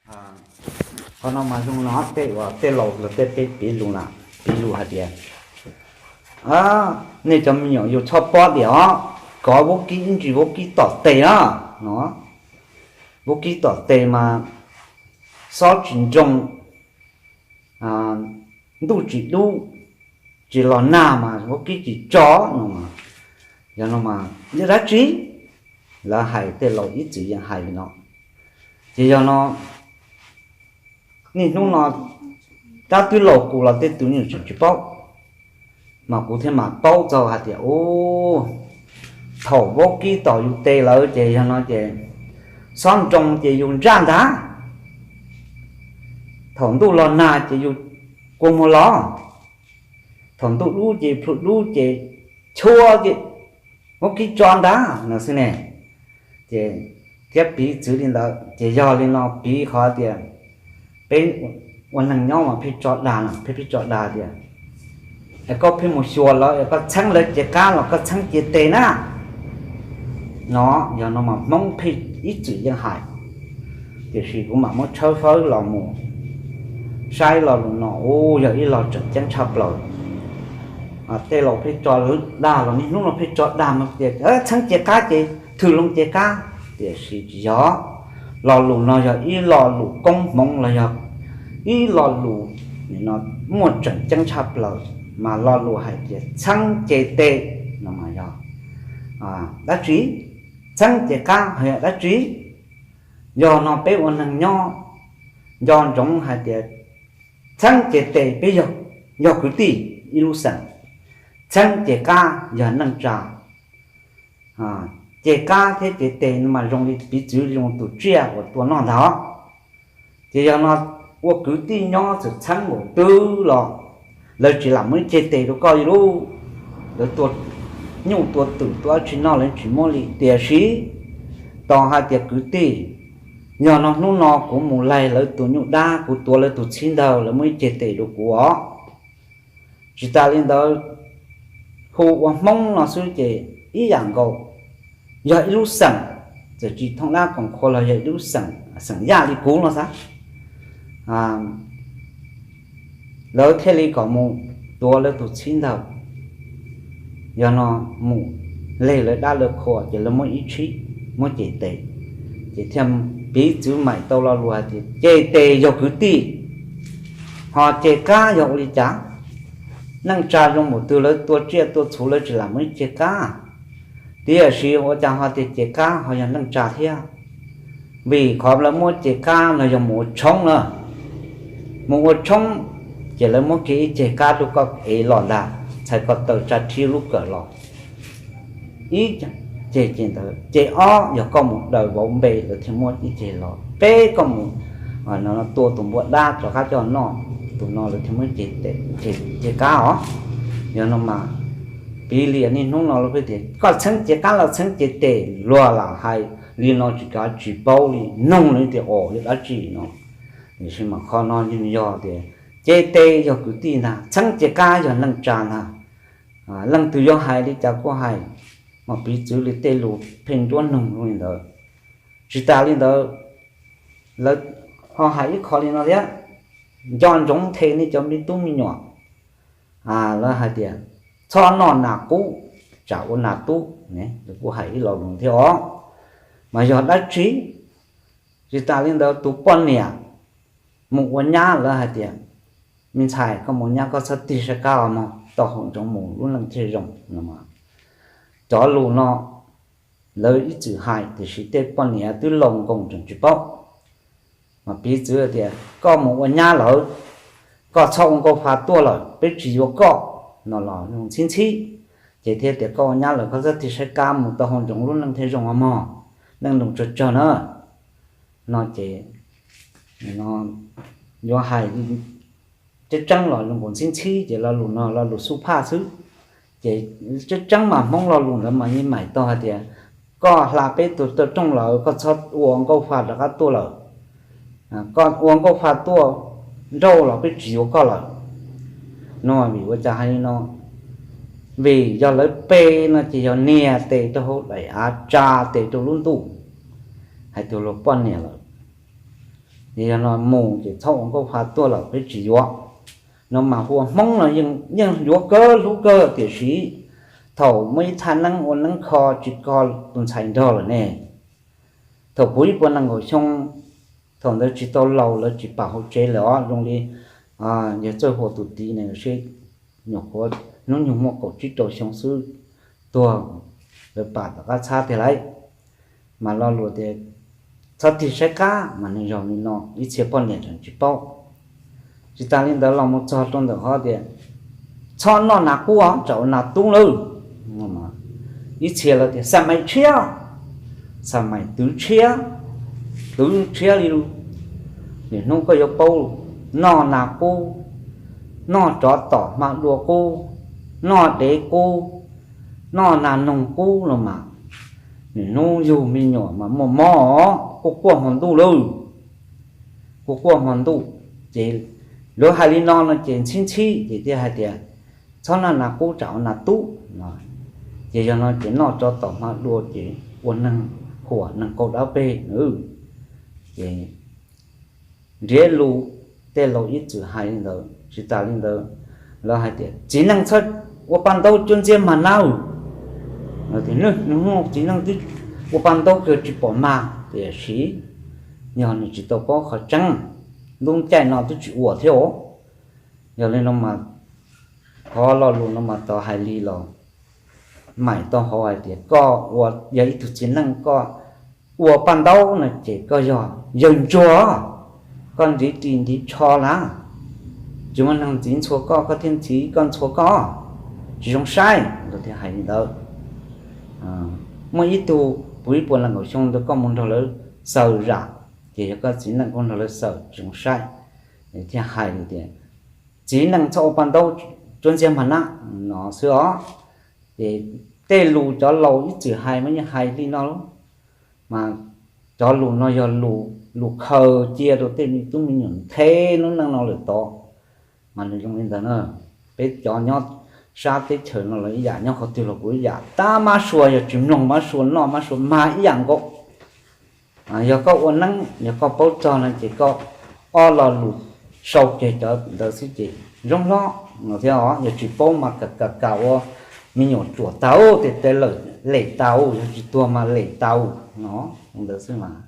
Qhov no mas zoo no tej uas tej laus los tej peb piv lus na, piv lus hais tias, nej cov me nyuam yus txhob pob diam os, kov vaub kib ib ntsis vaub kib tom tes na, no, vaub kib tom tes mas xob tsis nroo, ntuj tsis dub, tsis los nag mas vaub kib tsis tso no. Yog no mas yog dab tsi? Lawv hais tej laus ib txwm yeej hais li no. Ces yog no niaj hnub no rab twb laus kuv los tej tus nyuj tseem tsis paub, mas kuv thiaj mam paub txog hais tias, u, thaum vaub kib tom yus tes lawm ces yog no ces xob nroo ces yus ntsaj ntag. Thaum ntuj los nag ces yus kua muag los, thaum ntuj dub ces plhu dub ces chua ces vaub kib tso ntag no xwb ne. Ces thiab piv txwv li ntawd ces yog li no piv qhov tias peb ua neeg nyob mas pheej tso dag, pheej pheej tso dag tias, es koj pheej mus xyuas lawv es koj txheeb lawv cev qab los koj txheeb cev tes na. No, yog no mas Hmoob pheej ib txwm yeej hais, tiam sis kuv mam muab tshawb fawb los mus saib lo lus no, u, yog ib lo tseem ceeb tshaj plaws. Tej laus pheej tso dag los niaj hnub no pheej tso dag no tias txheeb cev qab ces thwm loo cev qab, tiam sis tsis yog. Lo lus no yog ib lo lus koob hmoov los yog ib lo lus muaj tseem ceeb tshaj plaws, mas lo lus hais tias txheeb cev tes no mas yog dab tsi? Txheeb cev qab ho yog dab tsi? Yog no peb ua neeg nyob nco ntsoov hais tias txheeb cev tes peb yog, yog kwv tij ib lub xeem, txheeb cev qab yog neej tsa. Cev qab thiab cev tes mas zoo li piv txwv zoo tus tsiaj uas tua noj ntag. Ces yog no ua kwv tij nyob txawm txheeb npaum twg los lawv tsis lam muab ib ceg tes rau koj li lauj. Lawv tua nyuj tua twm tua dab tsi noj lawv tsis muab li, tiam sis tos hais tias kwv tij, yog no hnub no kuv mus laig lawv tus nyuj dab, kuv tuav lawv tus txhib ntawg, lawv muab ib ceg tes rau kuv os. Tsis tas li ntawd, hu ua Hmoob no xwb ces ib yam nkaus, yog ib lub xeem, txawm tsis thooj dab koom qhua los yog ib lub xeem, xeem Yaj li kuv no xav, lawv thiaj li kom mus tuav lawv tus txhib ntawg, yog no mus leg lawv dab lawv qhua ces lawv muab ib txhib, muab ceg tes, ces thiaj piv txwv maim tau lo lus hais tias ceg tes yog kwv tij, ho ceg qab yog ua li cas? Neej tsa zoo npaum twg lawv tua tsiaj tua txhu lawv tsis lam muab ib ceg qab, tiam sis ua cas ho tias ceg qab ho yog neej tsa thiab? Vim qhov lawv muab ceg qab no yog mus ua tshoob na, mus ua tshoob, ces lawv muab kiag ib ceg qab rau koj ev los ntag, txhais ko taw tsa rhib lub kawm los ib ceg, ces ntawd ces ob yog koj mus daws vauv npe lawv thiaj muab ib ceg los, peb koj mus tua tus npua dab rov qab coj noj, tus no lawv thiaj muab ceg qab os. Yog no mas piv li niaj hnub no lawv pheej tias koj txheeb ceg qab los txheeb ceg tes, luag lam hais li no tsis kav tsis paub li, noog lawv tias os yog dab tsi no. Tiam sis mas qhov no yog tias ceg tes yog kwv tij ntag, txheeb ceg qab yog neej tsa ntag. Leej twg yuav hais li cas kuj hais, mas piv txwv li tej lus pheej nruab noog li ntawd. Tsis tas li ntawd, lawv ho hais ib qho li no thiab, nco ntsoov nthe nej cov me tub me nyuam, lawv hais tias txhob noj nas qub, tsam ua nas tub, lawv kuj hais ib lo lus thiab os. Mas yog dab tsi? Tsis tas li ntawd tus poj niam mus ua nyab lawv hais tias me ntxhais koj mus ua nyab koj txhob tig saib qab os mog, tau hau ntsoov mus lub neej thiaj zoo. Cov lus no lawv ib txwm hais tiam sis tej poj niam twb laus nkoos tseem tsis paub. Mas piv txwv tias koj mus ua nyab lawm, koj txhob ua nkauj fa tuaj lawm peb tsis yuav koj no los ntxhib ntxhib. Ces thiaj tias koj ua nyab lawm koj txhob tig saib qab mus, tau hau ntsoov lub neej thiaj zoo os mog, neej nroog tsawg tsawg na. No ces yuav hais tseeb tseeb los zoo nkaus ntxhib ntxhib ces lo lus no lo lus xub phaj xwb. Ces tseeb tseeb mas Hmoob lo lus ntawd mas yeej maim tau hais tias koj hla peb tus rooj lawm koj txhob ua nkauj fa rov qab tuaj lawm, koj ua nkauj fa tuaj nrauj los peb tsis yuav koj lawm. No vim ua cas hais li no? Vim yog lawv pe no ces yog nias tes rau hauv daim av, tsa tes rau lub ntuj, hais tias luag poj niam lawm. Yog no mus ces txhob ua nkauj fa tuaj lawm peb tsis yuav. No mas hu ua Hmoob no yeej yuav kawg hlub kawg tiam sis thaum muaj ib thaj neeb ua neeb kho tsis kho tus ntxhais nrog lawm ne. Thaum puv ib puas nees nkaum xyoo, thaum ntawd tsis tau laus lawv tsis pam hauv tsev lawm os, zoo li yog Txawj Huas tus tij ne, seb nyuam qhuav hnub nyoog muaj kaum tsib rau xyoo xwb tuag, lawv pam tom qab txhab tiag lauj. Mas lo lus tias txhob tig saib qab mas nws zoo li no, ib txhia poj niam tseem tsis paub. Tsis tas li ntawd los mus txog rau ntawm qhov tias txhob noj nas qub os, tsam ua nas tub lawm. Ib txhia lawv tias xa mais tshiab, xa mais twv tshiab, twv tshiab li lus. Niaj hnub koj yuav paub noj nas qub, noj tsov tom hma dua qub, noj dev qub, noj nas noog qub los mas niaj hnub yug me nyuam mas muaj mob, quaj quaj hmo ntuj lawm, quaj quaj hmo ntuj. Ces lawv hais li no no ces ntxhib ntxhib ces thiaj hais tias txhob noj nas qub tsam ua nas tub no. Ces yog no ces noj tsov tom hma dua ces ua neeg huam neeg qaug dab peg. Ces nrhiav lus, tej laus ib txwm hais li ntawd. Tsis tas li ntawd, lawv hais tias txiv neej txhob ua paj ntaub cuab ntxiab mag nab. Txiv neej twb ua paj ntaub kawg tsis pom mag, tiam sis yog nws tsis tau paub qhov tseeb, lub caij no twb tsis ua thiab os. Yog li no mas qhov lo lus no mas tau hais li los maim tau hauv hais tias koj ua yog ib tug txiv neej koj ua paj ntaub no ces koj yog yawg ntsuag, koj ntiv ris ntiv tsho lawm, tsis muaj neeg ntxiv ntxhua koj, koj thiaj ntxiv koj ntxhua koj, tsis zoo saib. Lawv thiaj hais li ntawd. Muaj ib tug puv ib puas nees nkaum xyoo ntawd koj mus nrog lawv xaws zam, ces yog koj txiv neej koj nrog lawv xaws tsis zoo saib. Thiaj hais li tias txiv neej txhob ua paj ntaub cuab ntxiab mag nab no xwb os. Ces tej lus cov laus ib txwm hais mas yeej hais li no lawm, mas cov lus no yog lus khaws cia rau tej me tub me nyuam nthe lub neej no lawm tod. Mas nws zoo li ntawd na, peb cov nyob sab teb chaws no los ib yam, nyob qhov twg los kuj ib yam, tab mab sua yog tsis mloog mab sua noj mab sua mag ib yam nkaus. Yog koj ua neeb yog koj paub txog no ces koj ob lo lus sau kiag cov ntawd xwb ces zoo hlob no thiab os. Yog tsis paub mas kam kam kam ua me nyuam ruam tag, tes tes lawm lem tag, yog tsis tuag mas lem tag no, ntawd xwb mas.